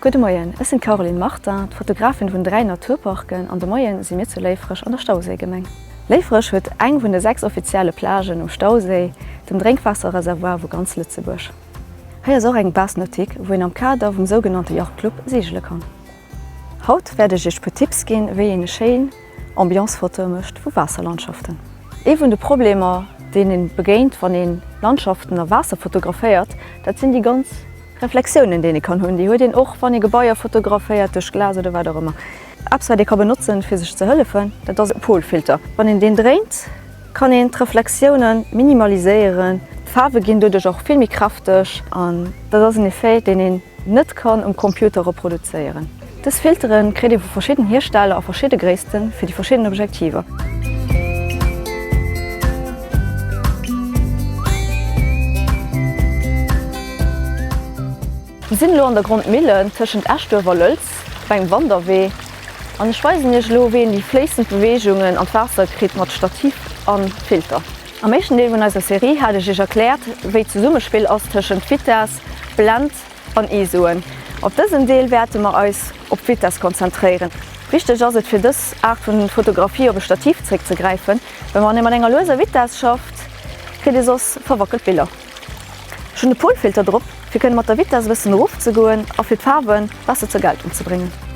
Gudde Moien, ech sinn d'Caroline Martin, d'Fotografin vun 3 Naturparken an de Moien si mir zu Léifreg an der Stauséigemeng. Léifreg huet eng vun de 6 offizielle Plagen um Stauséi, dem Drénkwaasserreservoir vu ganz Lëtzebuerg. Hei ass och eng Base nautique, wou een am Kader vum sougenannte Yacht Club seegele kann. Haut wäert ech iech puer Tipps ginn, wéi een e schéin Ambiance-Fotoe mécht vu Waasserlandschaften. Ee vun de Problemer, deen een begéint, wann een Landschaften a Waasser fotograféiert, dat sinn déi ganz Reflexiounen, déi ee kann hunn. Déi huet een och, wann ee Gebaier fotograféiert, duerch Glas oder wat och ëmmer. Eppes, wat ee ka benotzen, fir sech ze hëllefen, dat ass e Polfilter. Wann een deen dréint, kann een d'Reflexiounen minimaliséieren. D'Faarwe ginn doduerch och vill méi kräfteg an dat ass en Effet, deen een net kann um Computer reproduzéieren. Dës Filtere kritt ee vu verschidden Hiersteller a verschidde Gréisste fir déi verschidden Objektiver. Mir sinn elo an der Grondmillen tëschent Eschduerf a Lëlz op engem Wanderwee an ech weisen iech elo wéi een déi fléissend Beweegungen an d'Waasser kritt mat Stativ an Filter. Am éischten Deel vun eiser Serie hat ech iech erkläert wéi d'Zesummespill ass tëschent Vitess, Blend an ISOen. Op dësem Deel wäerte mer eis op d'Vitess konzentréieren. Wichteg ass et fir dës Aart vun Fotografie op e Stativ zréckzegräifen, well wann ee mat enger lueser Vitess schafft, kritt ee soss verwackelt Biller. Ech hunn e Polfilter drop fir kënne mat der Vitess e bëssen erof ze goen a fir d'Faarwe besser zur Geltung ze bréngen.